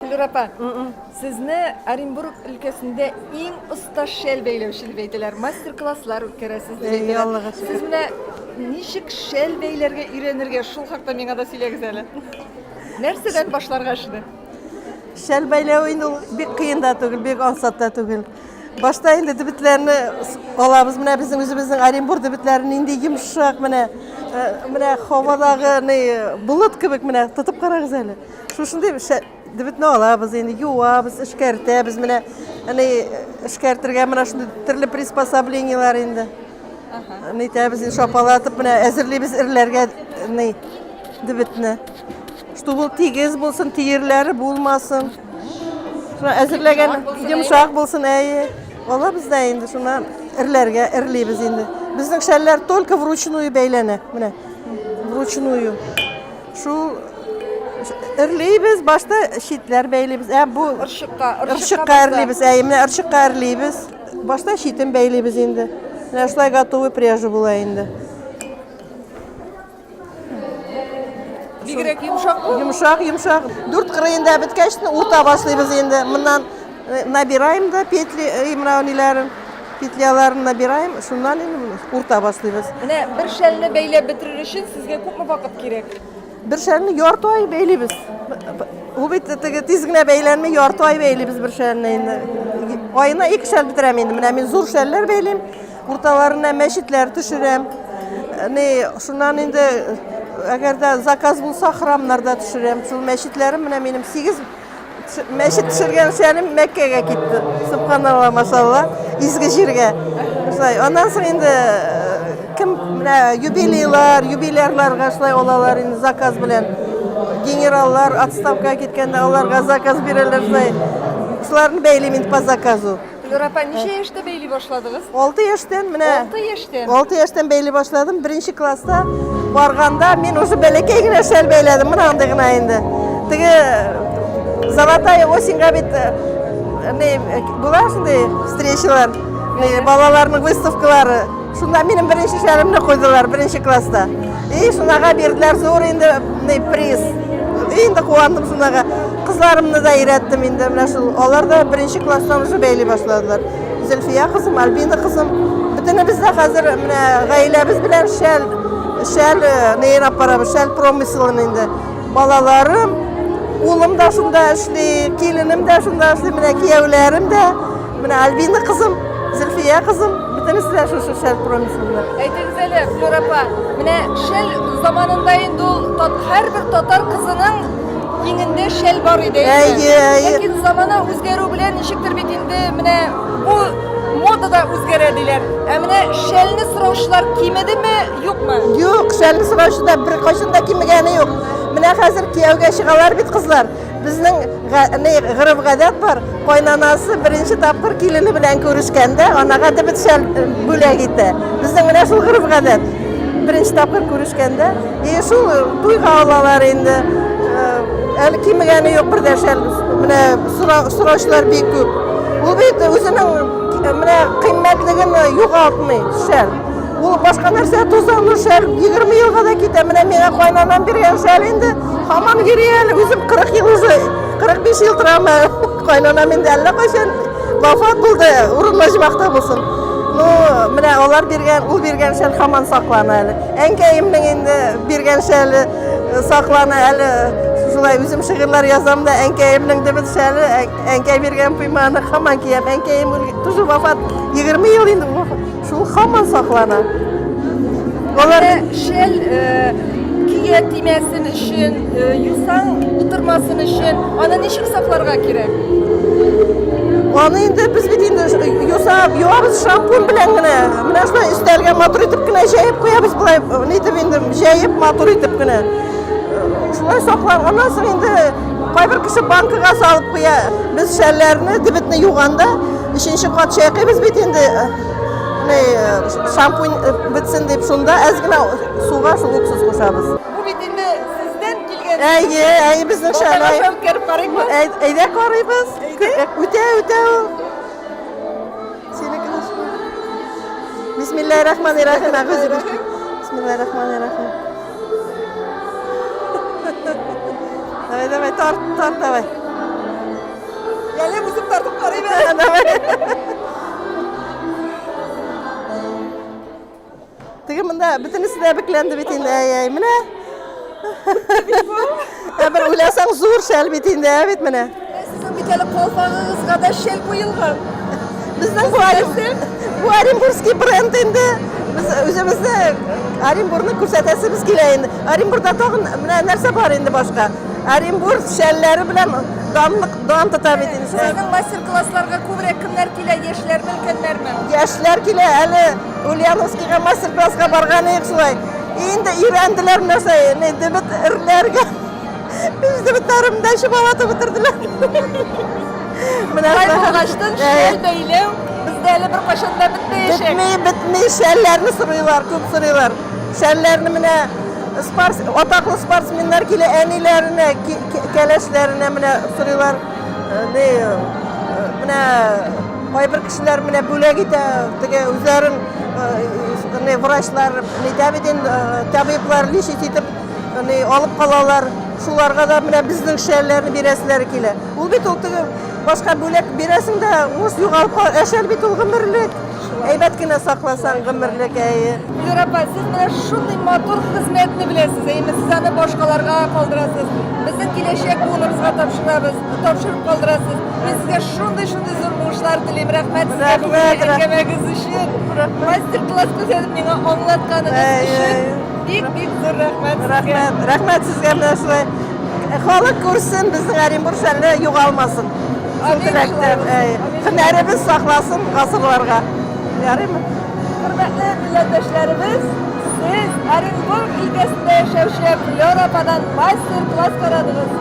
Флюр апа, сезне Оренбург өлкәсендә иң оста шәл бәйләүче дип әйтәләр. Мастер-класслар үткәрәсез дип әйтәләр. Аллага шөкер. Сез менә ничек шәл бәйләргә өйрәнергә, шул хакта миңа да сөйләгез әле. Нәрсәдән башларга эшне? Шәл бәйләү инде ул бик кыен да түгел, бик ансат та түгел. Башта инде дебетләрне алабыз. Менә безнең үзебезнең Оренбург дебетләре нинди йомшак, менә менә һавадагы ни болыт кебек менә тотып карагыз әле. Шушындый дебетне алабыз инде, юабыз, эшкәртәбез менә. Әни эшкәртергә менә шундый төрле приспособлениеләр инде. Нитәбез инде шапалатып менә әзерлибез эрләргә ни дебетне. Чтобы ул тигез булсын, тиерләре булмасын. Шуны әзерләгән йомшак булсын, әйе. Алабыз да инде шуннан эрләргә эрлибез инде. Безнең шәлләр только вручную бәйләнә. Менә вручную. Шул эрлибез, башта читләр бәйлибез. Ә бу Ыршыкка, ыршыкка эрлибез. Әйе, менә ыршыкка эрлибез. Башта читен бәйлибез инде. Менә шулай готовый пряжа була инде. Бигрәк йомшак бу. Йомшак, йомшак. Дүрт кырыенда беткәч, урта башлыйбыз инде. Моннан набираем да петли, менә ниләрен, петляларын набираем, шуннан инде урта башлыйбыз. Менә бер шәлне бәйләп бетерер өчен сезгә күпме вакыт кирәк? Бер шәлне ярты ай бәйлибез. Ул бит теге тиз генә бәйләнми, ярты ай бәйлибез бер шәлне инде. Аена ике шәл бетерәм инде. Менә мин зур шәлләр бәйлим, урталарына мәчетләр төшерәм. Ни, шуннан инде әгәр дә заказ булса, храмнарда төшерәм. Шул мәчетләрем менә минем 8 Мәчет төшергән шәлем Мәккәгә китте. Субханалла, машалла, изге җиргә. Шулай. Аннан соң инде кем менә юбилейлар, юбилярларга шулай алалар инде заказ белән. Генераллар отставкага киткәндә аларга заказ бирәләр шулай. Шуларны бәйлим инде по заказу. Флюра апа, ничә яшьтә бәйли башладыгыз? 6 яшьтән менә. 6 яшьтән? 6 яшьтән бәйли башладым. Беренче класста барганда мин уже бәләкәй генә шәл бәйләдем. Менә андый гына инде. Теге Золотая осеньга бит не була шундый встречалар, не балаларның выставкалары. Шунда минем беренче шәлемне куйдылар беренче класста. И шунага бирделәр зур инде не приз. Инде куандым шунага. Кызларымны да өйрәттем инде менә шул. Алар да беренче класстан уже бәйли башладылар. Зөлфия кызым, Альбина кызым. Бөтенебез дә хәзер менә гаиләбез белән шәл шәл неен алып барабыз, шәл промыселын инде. Балаларым, улым да шунда эшли, киленем дә шунда эшли, менә кияүләрем дә. Менә Альбина кызым, Зөлфия кызым, бөтенесе дә шушы шәл промыселында. Әйтегез әле, Флюра апа, менә шәл заманында инде ул һәрбер татар кызының иңендә шәл бар иде. Әйе, әйе. Ләкин замана үзгәрү белән ничектер бит инде менә бу мода да үзгәрә диләр. Ә менә шәлне сораучылар кимедеме, юкмы? Юк, шәлне сораучы да беркайчан да кимегәне юк. Менә хәзер кияүгә чыгалар бит кызлар. Безнең гореф-гадәт бар, кайнанасы беренче тапкыр килене белән күрешкәндә, анага дебет шәл бүләк итә. Безнең менә шул гореф-гадәт. Беренче тапкыр күрешкәндә, и шул туйга алалар инде. Әле кимегәне юк бер дә шәл. Менә сораучылар бик күп. Ул бит үзенең менә кыйммәтлеген югалтмый шәл. Ул башка нәрсә тузанлы шәл 20 елга да китә. Менә миңа кайнанам биргән шәл инде һаман йөри әле. Үзем 40 ел уже, 45 ел торам. Кайнанам инде әллә кайчан вафат булды, урыны оҗмахта булсын. Ну, менә алар биргән, ул биргән шәл һаман саклана әле. Әнкәемнең инде биргән шәле саклана әле. Шулай үзем шигырьләр язам да, әнкәемнең дебет шәле, әнкәй биргән пыйманы һаман киям. Әнкәем тоже вафат, 20 ел инде вафат. Шул һаман саклана. Алар шәл кия тимәсен өчен, юсаң утырмасын өчен, аны ничек сакларга кирәк? Аны инде без бит инде юсап, юабыз шампунь белән генә. Менә шулай өстәлгә матур итеп кенә җәеп куябыз болай, нитеп инде җәеп матур итеп кенә. Шулай сакланганнан соң инде кайбер кеше банкага салып куя. Без шәлләрне, дебетне юганда өченче кат чайкыйбыз бит инде. Шампунь бетсен дип шунда әз генә суга шул уксус кушабыз. Бу бит инде сездән килгән. Әйе, әйе, безнең шәл. Балтага үткәреп карыйкмы? Әйдә карыйбыз. Үтә, үтә ул. Синеке дә шул. Бисмиллаһир-рахманир-рахим. Бисмиллаһир-рахманир-рахим. Давай, давай, тарт, тарт, давай. Тартып, тартып карыйм әле. Давай. Теге монда бөтенесе дә бекләнде бит инде. Әй, әй, менә. Ә бер уйласаң, зур шәл бит инде, ә бит менә. Сезнең бит әле калфагыгызга да шәл куелган. Безнең бу бу Оренбургский бренд инде. Без үзебезне Оренбургны күрсәтәсебез килә инде. Оренбургда тагын менә нәрсә бар инде башка? Оренбург шәлләре белән данлык дан тота бит инде. Сезнең мастер-классларга күбрәк кемнәр килә, яшьләрме, өлкәннәрме? Яшьләр килә, әле Ульяновскига мастер-класска барган идек шулай. Инде өйрәнделәр нәрсә, не дебет эрләргә. Без дебетләремне дә чыбалатып бетерделәр. Менә шулай булгачтын шәл бәйләү бездә әле беркайчан да бетмәячәк. Бетми, бетми, шәлләрне сорыйлар, күп сорыйлар. Шәлләрне менә спорт, атаклы спортсменнар килә, әниләренә, кәләшләренә менә сорыйлар. Э, не, э, менә кайбер кешеләр менә бүләк итә, теге үзләрен э, не, врачлар нитә бит инде, табиблар лечить итеп не, алып калалар. Шуларга да менә безнең шәлләрне бирәселәре килә. Ул бит ул теге башка бүләк бирәсең дә, ус югалып кала. Ә шәл бит ул гомерлек. Әйбәт кенә сакласаң гомерлек, әйе. Флюра апа, сез менә шундый матур хезмәтне беләсез, әйеме? Сез аны башкаларга калдырасыз. Безнең киләчәк буыныбызга тапшырабыз, тапшырып калдырасыз. Мин сезгә шундый-шундый зур уңышлар телим. Рәхмәт сезгә Рәхмәт, әңгәмәгез өчен. Мастер-класс күрсәтеп миңа аңлатканыгыз өчен. Бик-бик зур рәхмәт сезгә. Рәхмәт, рәхмәт сезгә менә шулай. Халык күрсен, безнең Оренбург шәле югалмасын. Шул теләктә. Һөнәребез сакласын гасырларга. Ярыймы? Хөрмәтле милләттәшләребез, сез Оренбург өлкәсендә яшәүче Флера ападан мастер-класс карадыгыз.